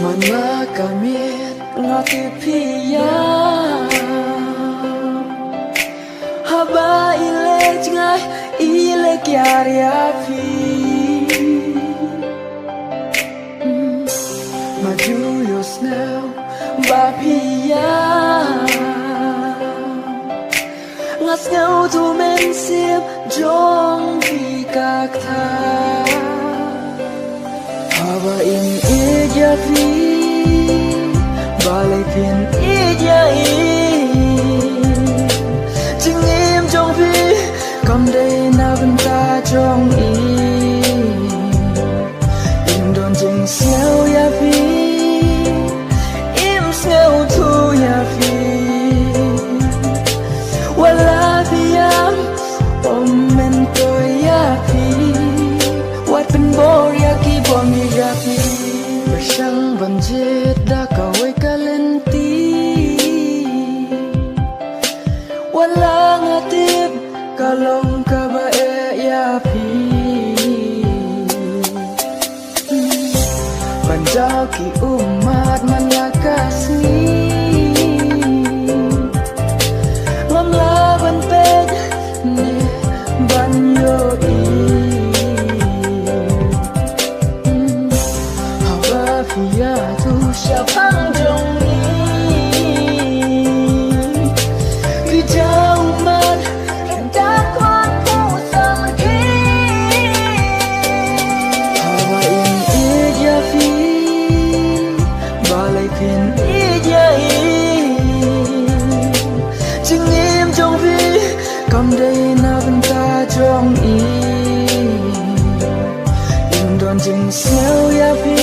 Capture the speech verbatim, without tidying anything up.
Nga ka miet nga tip phi ïa. Haba i leh jngai i leh kiar ïa phi. Mm, ma ju ïohsngew ba phi ïa. Nga sngewthuh mynsiem jong phi ka ktah. Haba im ïeit ïa phi, balei phin ïeit ïa i? Jingim jong phi kam dei na bynta jong i. Im don jingsngew ïa phi, im sngewthuh ïa phi. Wat la phi ïam, ym myntoi ïa phi. Wat pynbor ïa ki bym ïeit ïa phi. Pyrshang ban jied da kawei ka lynti. Wat la nga tip ka long kaba eh ïa phi. Ban jaw ki ummat man la ka sngi. Ngam lah ban peit ne ban ïohi. Haba phi ïathuh shaphang jong i, phi jaw ummat da kwan pyrshang ki. Haba im ïeit ïa phi, balei phin ïeit ïa i? Jingim jong phi kam dei na bynta jong i. Im don jingsngew ïa phi.